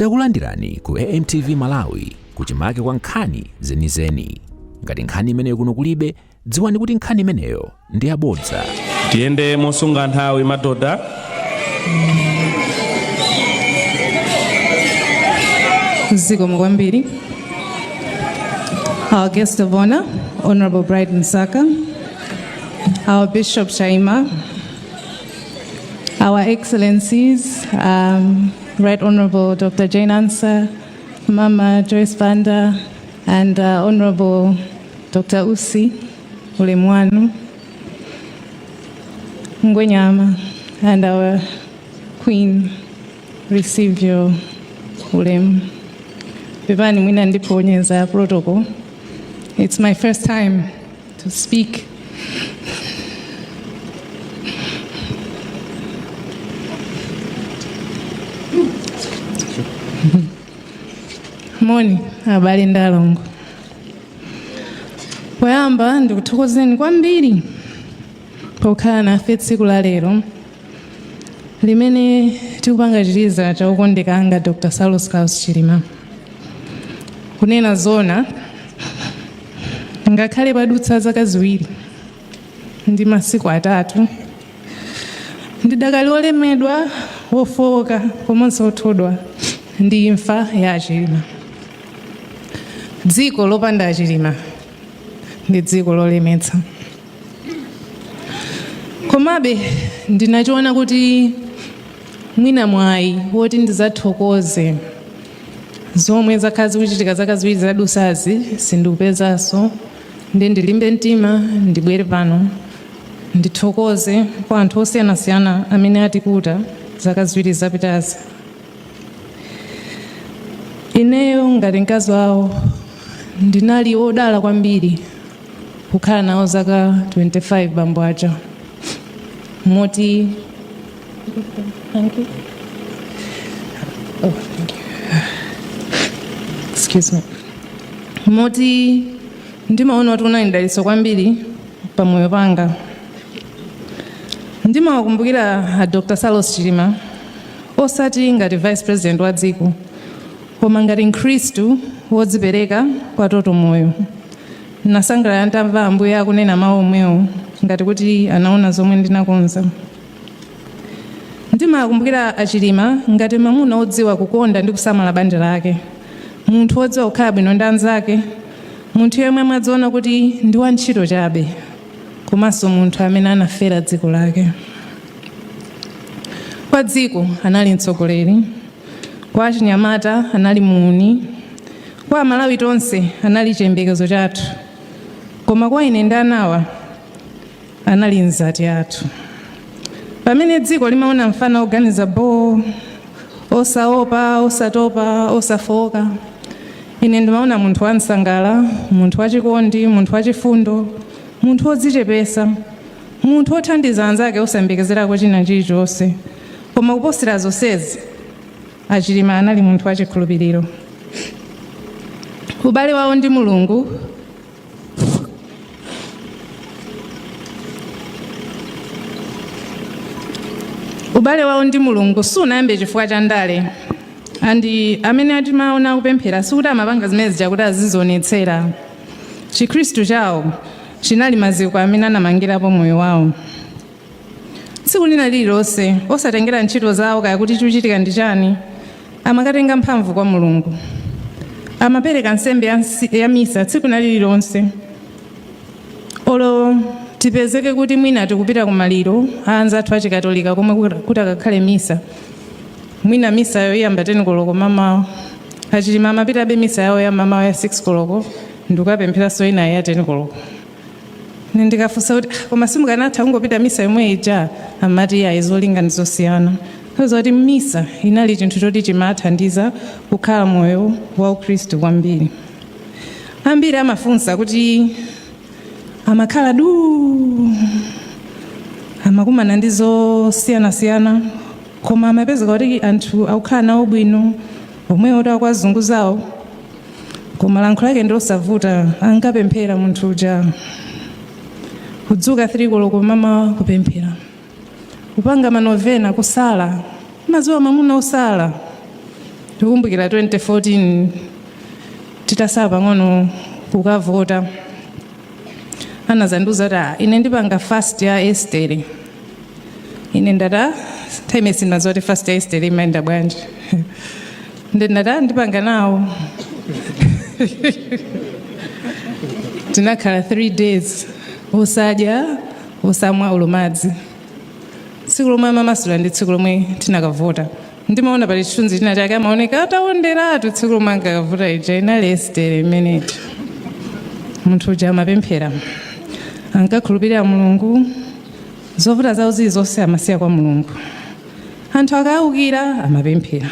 Takulandirani ku AMTV Malawi, kuchimake kwa nkhani zenizeni. Ngati nkhani imeneyo kuno kulibe, dziwani kuti nkhani imeneyo ndi yabodza. Tiyende mosunga nthawi, madoda. Zikomo kwambiri. Our guest of honor, Honorable Bright Msaka, our Bishop Chaima, our Excellencies, Right Honorable Dr. Jane Ansah, Mama Joyce Banda, and Honorable Dr. Usi Ulemu wanu, Ngwenyama, and our Queen, receive your ulemu. Pepani mwina ndiponyeza protocol. It's my first time to speak. Moni, abale ndi alongo. Poyamba ndikuthokozeni kwambiri pokhala nafe tsiku la lero limene tikupanga chiliza cha okondeka anga Dr. Saulos Klaus Chilima. Kunena zona, ngakhale padutsa zaka 2 ndi masiku 3, ndidakali olemedwa, wofowoka komanso othodwa ndi imfa ya Achilima. Dziko lopanda Achilima ndi dziko lolemetsa. Komabe ndinachiona kuti mwina mwayi woti ndizathokoze zomwe zakhala zikuchitika zaka 2 zadusazi sindikupezanso, ndi ndilimbe mtima ndibwere pano ndithokoze kwa anthu osiyanasiyana amene atikuta zaka 2 zapitazi. Ineyo ngati mkazi wawo ndinali wodala kwambiri kukhala nawo zaka 25 bambo aja, moti thank you. Oh, thank you. Excuse me. Moti ndimaona kuti unali mdalitso kwambiri pamoyo panga. Ndimawakumbukira a Dr. Saulos Chilima osati ngati vice president wa dziko, koma ngati mkhristu wodzipereka kwa toto moyo. Nasangalala ndamva Ambuye akunena mawu omwewo ngati kuti anaona zomwe ndinakonza. Ndimawakumbukira Achilima ngati mwamuna wodziwa kukonda ndi kusamala banja lake, munthu wodziwa kukhala bwino ndi anzake, munthu yemwe amadziona kuti ndi wantchito chabe, komanso munthu amene anafera dziko lake. Kwa dziko anali mtsogoleri, kwa achinyamata anali muuni, kwa Amalawi tonse anali chiyembekezo chathu, koma kwa ine ndi anawa anali mzati athu. Pamene dziko limaona mfana oganiza bo, osaopa, osatopa, osafowoka, ine ndimaona munthu wansangala, munthu wachikondi, munthu wachifundo, munthu wodzichepesa, munthu wothandiza anzake osayembekezerako china chilichonse. Koma kuposera zonsezi, Achilima anali munthu wachikhulupiriro. Ubale wawo ndi Mulungu Ubale wawo ndi Mulungu sunayambe chifukwa cha ndale. Andi amene atimaona akupemphera sikuti amapanga zimene zija kuti azizionetsera. Chikhristu chawo chinali maziko amene anamangirapo moyo wawo. Tsiku lina lililonse, osatengera ntchito zawo kaya kuti chikuchitika ndi chani, amakatenga mphamvu kwa Mulungu. Amapereka nsembe ya misa tsiku lina lililonse. Olo tipezeke kuti mwina tikupita kumaliro a anzathu achikatolika komwe kuti akakhale misa, mwina misayo iyamba 10 koloko mamawa, Achilima amapitabe misa yawo ya mamawa ya 6 koloko ndikukapempheranso ina ya 10 koloko. Ine ndikafunsa kuti, "Ah, koma simukanatha kungopita misa yomwe ija?" amati ayi, zolinga ndi zosiyana. Zoti misa inali chinthu choti chimathandiza kukhala moyo wa ukhristu kwambiri. Ambiri amafunsa kuti amakhala duu, amakumana ndi zosiyanasiyana, koma amapezeka kuti anthu akukhala nawo bwino omwewo kuti akuwazunguzawo, koma lankhulo lake ndilosavuta. Ankapemphera munthu uja, kudzuka 3 koloko mamawa kupemphera, kupanga manovena, kusala. Mazuwa mamuna osala. Ndikukumbukira 2014 titasala pang'ono kukavota, anazandiuza kuti, "Ah, ine ndipanga fast ya Estere." Ine ndata nthawi sinadziwa kuti fast ya Estere imayenda bwanji. Ndi ndata ndipanga nawo. Tinakhala 3 days osadya, osamwa olo madzi. Tsiku lomwe amamasula ndi tsiku lomwe tinakavota. Ndimaona pali chithunzi china chake amaoneka atawonderatu tsiku lomwe ankakavota ija. Inali Estere imeneji. Munthu uja amapemphera, ankakhulupirira Mulungu, zovuta zawo zilizonse amasiya kwa Mulungu. Anthu akawukira amapemphera,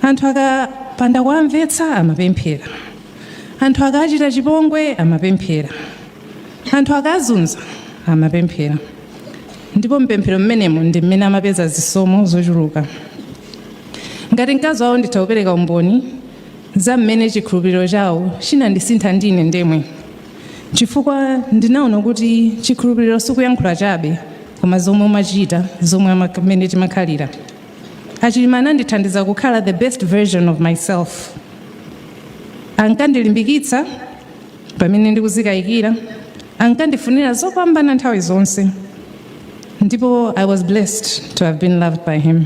anthu akapanda kuamvetsa amapemphera, anthu akachita chipongwe amapemphera, anthu akazunza amapemphera. Ndipo mpemphero mmenemo ndi mmene amapeza zisomo zochuluka. Ngati mkazi wawo nditha kupereka umboni za mmene chikhulupiriro chawo chinandisintha ndine ndemwe, chifukwa ndinaona kuti chikhulupiriro sikuyankhula chabe, koma zomwe umachita, zomwe mmene timakhalira. Achilima anandithandiza kukhala the best version of myself. Ankandilimbikitsa pamene ndikuzikayikira, ankandifunira zopambana nthawi zonse, ndipo I was blessed to have been loved by him.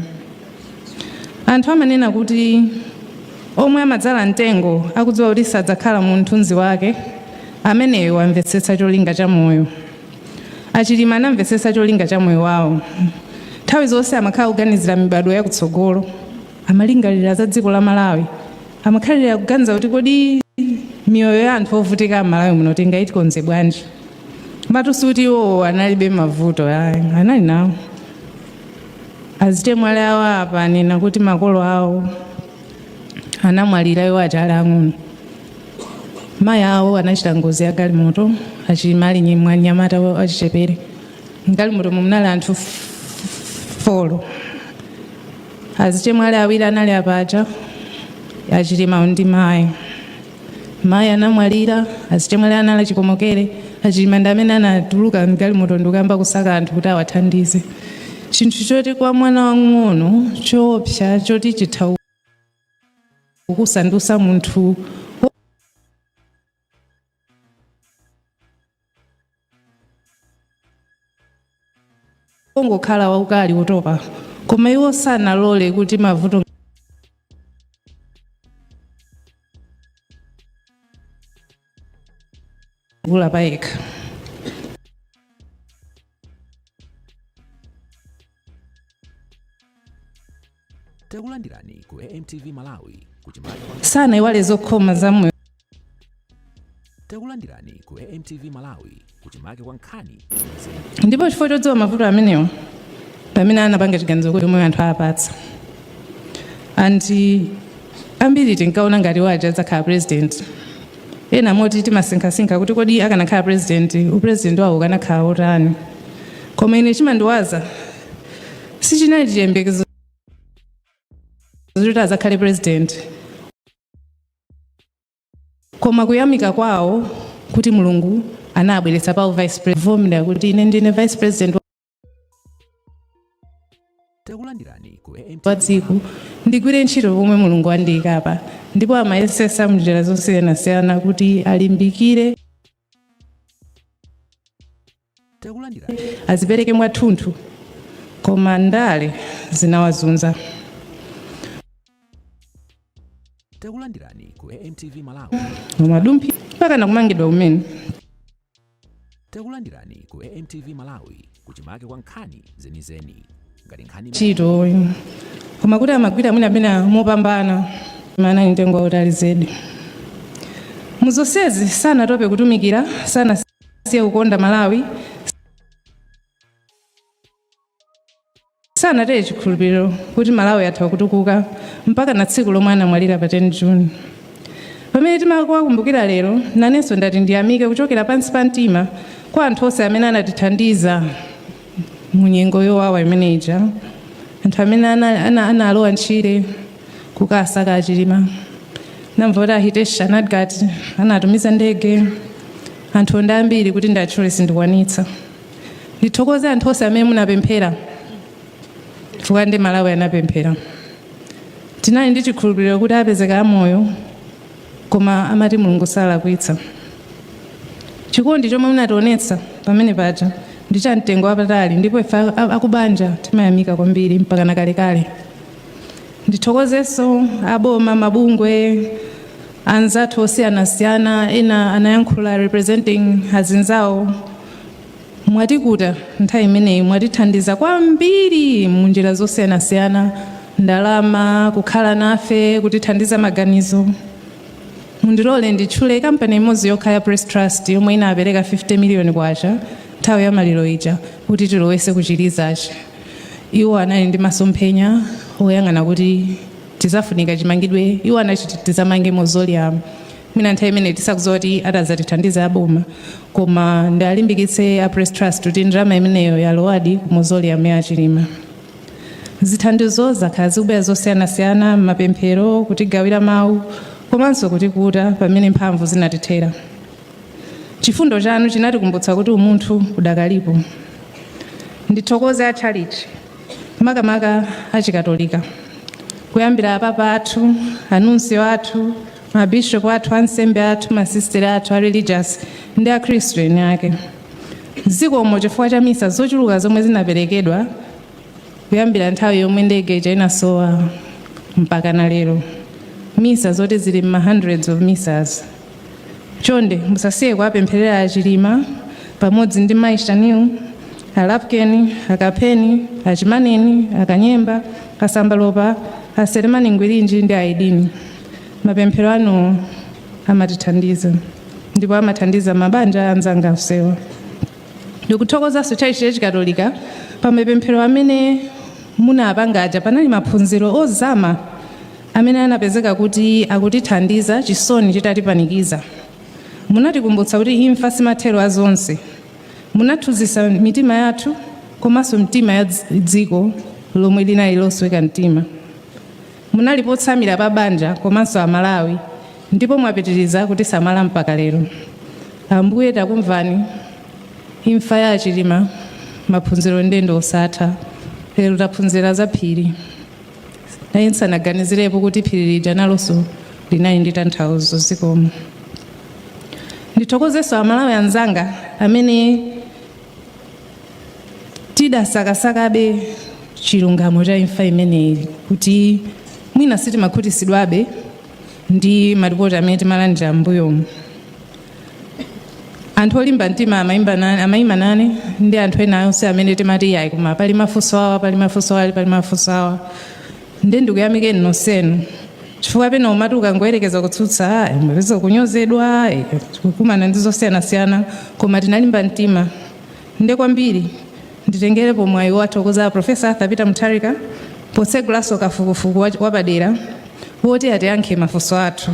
Anthu amanena kuti omwe amadzala mtengo akudziwa kuti sadzakhala mu mthunzi wake, ameneyo wamvetsetsa cholinga cha moyo. Achilima anamvetsetsa cholinga cha moyo wawo. Nthawi zonse amakhala kuganizira mibadwo yakutsogolo, amalingalira za dziko la Malawi, amakhalira kuganiza kuti kodi miyoyo ya anthu ovutika m'Malawi muno tingayitikonze bwanji. Matusi kuti iwowo analibe mavuto, ayi, anali nawo. Azichemwali awo apa anena kuti makolo awo anamwalira iwo aja ali ang'ono. Mayi awo anachita ngozi ya galimoto achilima ali mnyamata wachichepere. Galimoto munali anthu 4, azichemwali awiri anali apaja, Achilima ndi mayi. Mayi anamwalira, azichemwali anali achikomokere. Achilima ndi amene anatuluka mgalimoto ndikuyamba kusaka anthu kuti awathandize, chinthu choti kwa mwana wang'ono choopsa, choti chitha kukusandutsa munthu ongokhala waukali, wotopa. Koma iwo sanalole kuti mavuto kula payekha. Takulandirani ku AMTV Malawi kuchimake kwa Sanaiwale zokhoma za moyo. Takulandirani ku AMTV Malawi kuchimake kwa nkhani. Ndipo chifukwa chodziwa mavuto amenewa, pamene anapanga chiganizo kuti omwe anthu apatsa anti ambiri tinkaona ngati waja adzakhala president. Ena moti timasinkhasinkha kuti kodi akanakhala president, upresident wawo ukanakhala wotani? Koma ine chimandiwaza sichinali chiyembekezo choti azakhale president, koma kuyamika kwawo kuti Mulungu anabweretsa pa vice president, vomera kuti ine ndine vice president Takulandirani ku AMTV wa dziko, ndigwire ntchito pomwe Mulungu wandiyikapa. Ndipo amayesesa mnjira zosiyanasiyana kuti alimbikire, Takulandirani azipereke mwathunthu, koma ndale zinawazunza. Takulandirani ku AMTV Malawi. Mumadumphi mpaka nakumangidwa kumene. Takulandirani ku AMTV Malawi kuchimake kwa nkhani zenizeni. Ngati nkhani ntchito, koma kuti amagwira mwina pena mopambana, anali mtengo wautali zedi. Muzonsezi sanatope kutumikira, sanasiye kukonda Malawi, sanateye chikhulupiriro kuti Malawi atha kutukuka, mpaka na tsiku lomwe anamwalira pa 10 June, pamene timakuwakumbukira lero. Nanenso ndati ndiyamike kuchokera pansi pa mtima kwa anthu onse amene anatithandiza mu nyengo yowawa imene ija, anthu amene analowa ntchire kukasaka Achilima. Namva kuti Ahitesh Anadkat anatumiza ndege. Anthu ndi ambiri, kuti ndatchule sindikwanitsa. Ndithokoze anthu onse amene munapemphera, chifukwa ndi Malawi anapemphera. Tinali ndi chikhulupiriro kuti apezeka amoyo, koma amati Mulungu salakwitsa. Chikondi chomwe munationetsa pamene paja ndi cha mtengo wapatali, ndipo ife akubanja timayamika kwambiri mpaka na kalekale. Ndithokozenso aboma, mabungwe anzathu osiyanasiyana. Ena anayankhula representing azinzawo. Mwatikuta nthawi imeneyi, mwatithandiza kwambiri munjira zosiyanasiyana, ndalama, kukhala nafe, kutithandiza maganizo. Mundilole nditchule kampani imodzi yokha ya Press Trust yomwe inapereka 50 miliyoni kwacha nthawi ya maliro ija kuti tilowese kuchilizachi. Iwo anali ndi masomphenya oyang'ana kuti tizafunika chimangidwe. Iwo anachiti tizamange mausoleum, mwina nthawi imene tisakudziwa kuti atazatithandiza aboma, koma ndalimbikitse a Press Trust kuti ndalama imeneyo yalowadi ku mausoleum ya Chilima. Zithandizo zakhala zikubwera zosiyanasiyana, mapemphero, kutigawira mawu, komanso kutikuta pamene mphamvu zinatithera. Chifundo chanu chinatikumbutsa kuti umunthu udakalipo. Ndithokoze atchalichi, makamaka achikatolika, kuyambira apapa athu, anuncio athu, mabishopu athu, ansembe athu, masisteri athu, a religious ndi akhristu eni ake. Zikomo chifukwa cha misa zochuluka zomwe zinaperekedwa kuyambira nthawi yomwe ndege ija inasowa mpaka na lero, misa zoti zili ma hundreds of misas. Chonde musasiye kuwapempherera Achilima pamodzi ndi Mayi Shanil, Alapkeni, Akapeni, Achimaneni, Akanyemba, Asambalopa, Aselemani Ngwirinji ndi Aidini. Mapemphero anu amatithandiza ndipo amathandiza mabanja anzanga onsewa. Ndikuthokozanso tchalitchi chachikatolika pa mapemphero amene munapanga aja. Panali maphunziro ozama amene anapezeka kuti akutithandiza chisoni chitatipanikiza. Munatikumbutsa kuti imfa simathero a zonse. Munathunzitsa mitima yathu komanso mitima ya dziko lomwe linali losweka mtima. Munali potsamira pa banja komanso Amalawi, ndipo mwapitiriza kutisamala mpaka lero. Ambuye, takumvani. Imfa ya Achilima, maphunziro ndendo osatha. Lero taphunzira za phiri. Naye nsanaganizirepo kuti phiri lija nalonso linali ndi tanthauzo. Zikomo. Ndithokozenso Amalawi anzanga amene tidasakasakabe chilungamo cha imfa imeneyi, kuti mwina sitimakhutisidwabe ndi malipoti amene timalandira m'mbuyomu. Anthu olimba mtima amayima nane ndi anthu ena onse amene timati yayi, koma pali mafunso awa, pali mafunso ali, pali mafunso awa. Ndi ndikuyamikeni nonsenu, chifukwa pena umati ukangoyerekeza kutsutsa, umapeza kunyozedwa, kukumana ndi zosiyanasiyana, koma tinalimba mtima. Nde kwambiri nditengerepo mwayi wathokoza Professor Arthur Peter Mutharika potsegulanso kafukufuku wapadera woti atiyankhe mafunso athu.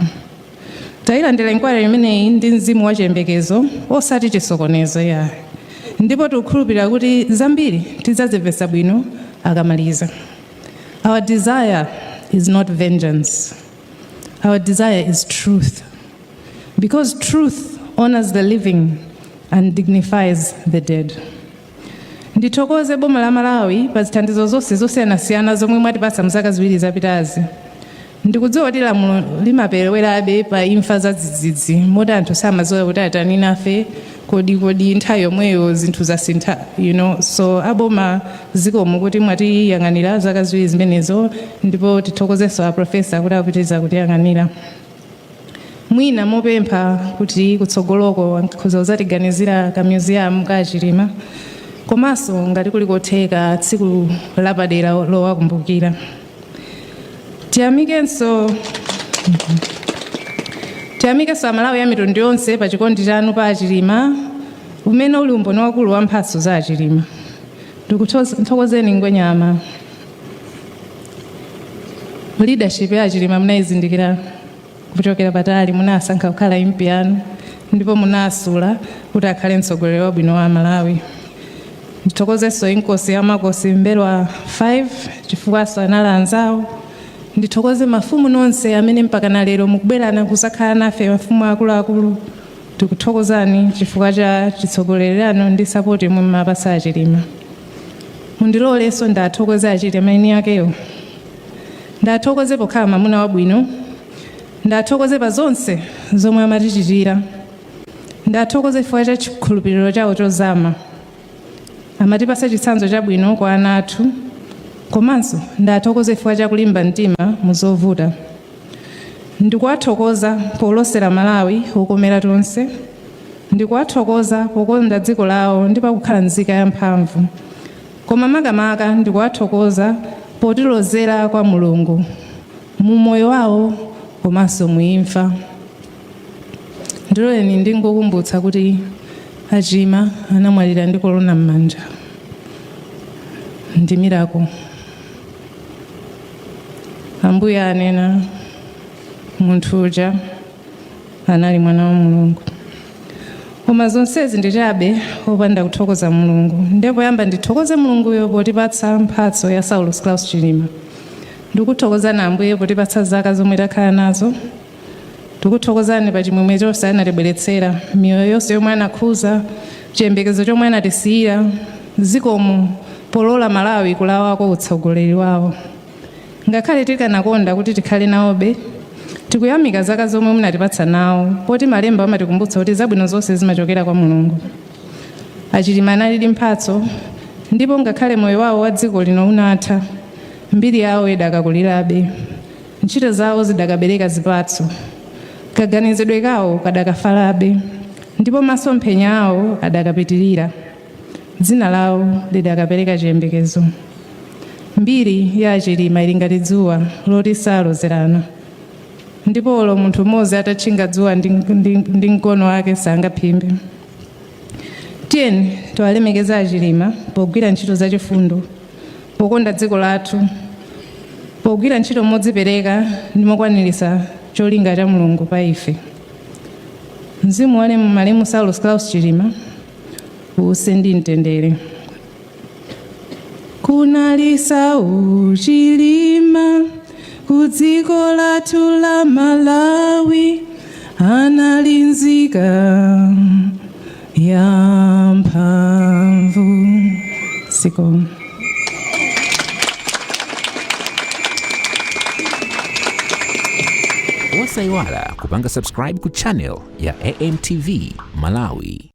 Tayilandira inquiry imeneyi ndi mzimu wachiyembekezo, osati chisokonezo ya, ndipo tikukhulupirira kuti zambiri tidzazimvetsa bwino akamaliza. Our desire is not vengeance. Our desire is truth, because truth honors the living and dignifies the dead. Ndithokoze boma la Malawi pa zithandizo zonse zosiyanasiyana zomwe mwatipatsa mzaka 2 zapitazi. Ndikudziwa kuti lamulo limaperewerabe pa imfa za dzidzidzi, moti anthu samadziwa kuti atani nafe, kodi kodi nthawi yomweyo zinthu zasintha. So aboma, zikomo kuti mwatiyang'anira zaka 2 zimenezo, ndipo tithokozenso a professor kuti akupitiriza kutiyang'anira. Mwina mopempha kuti kutsogoloko nkhoza kuzatiganizira ka museum ka Chilima, komanso ngati kuli kotheka tsiku lapadera lowakumbukira. Tiyamikenso Amalawi a mitundu yonse pa chikondi chanu pa Achilima, umene uli umboni wakulu wa mphatso za Achilima. Ndikuthokozeni Ngwenyama. Leadership ya Achilima munayizindikira kuchokera patali. Munasankha kukhala MP yanu ndipo munasula kuti akhale mtsogoleri wabwino wa Malawi. Ndithokozenso Inkosi ya Makosi Mbelwa 5 chifukwaso anali anzawo. Ndithokoze mafumu nonse amene mpaka na lero mukubwerana kuzakhala nafe. Mafumu akuluakulu, tikuthokozani chifukwa cha chitsogolerano ndi support yomwe mumapasa Achilima. Mundilolenso ndathokoze Achilima eni akeyo. Ndathokoze pokhala mwamuna wabwino. Ndathokoze pa zonse zomwe amatichitira. Ndathokoze chifukwa cha chikhulupiriro chawo chozama. Amatipasa chitsanzo chabwino kwa ana athu. Komanso ndathokoze chifukwa cha kulimba mtima mu zovuta. Ndikuwathokoza polosera Malawi wokomera tonse. Ndikuwathokoza pokonda dziko lawo ndi pakukhala nzika yamphamvu. Koma makamaka ndikuwathokoza potilozera kwa Mulungu mu moyo wawo komanso muimfa. Ndiloleni ndingokumbutsa kuti aChilima anamwalira ndi korona m'manja. Ndi miracle. Ambuye anena munthu uja anali mwana wa Mulungu. Koma zonsezi ndi chabe opanda kuthokoza Mulungu. Ndipo yamba ndithokoze Mulunguyo potipatsa mphatso ya Saulos Klaus Chilima. Ndikuthokozani Ambuye potipatsa zaka zomwe takhala nazo. Ndikuthokozani pa chimwemwe chonse anatibweretsera, miyoyo yonse yomwe anakhuza, chiyembekezo chomwe anatisiyira. Zikomo polola Malawi kulawako utsogoleri wawo. Ngakhale tikanakonda kuti tikhale nawobe, tikuyamika zaka zomwe munatipatsa nawo, poti malemba amatikumbutsa kuti zabwino zonse zimachokera kwa Mulungu. AChilima analidi mphatso, ndipo ngakhale moyo wawo wa dziko lino unatha, mbiri yawo idakakulirabe. Ntchito zawo zidakabereka zipatso. Kaganizidwe kawo kadakafalabe, ndipo masomphenya awo adakapitirira. Dzina lawo lidakapereka chiyembekezo. Mbiri ya aChilima ili ngati dzuwa loti salozerana, ndipo olo munthu mmodzi atatchinga dzuwa ndi mkono wake sangaphimbe. Tiyeni tiwalemekeze aChilima pogwira ntchito zachifundo, pokonda dziko lathu, pogwira ntchito modzipereka ndi mokwaniritsa cholinga cha Mulungu pa ife. Mzimu wa malemu Saulos Klaus Chilima uuse ndi mtendere. Kunali Sau Chilima ku dziko lathu la Malawi, anali nzika ya mphamvu. Zikomo. Osayiwala kupanga subscribe ku channel ya AMTV Malawi.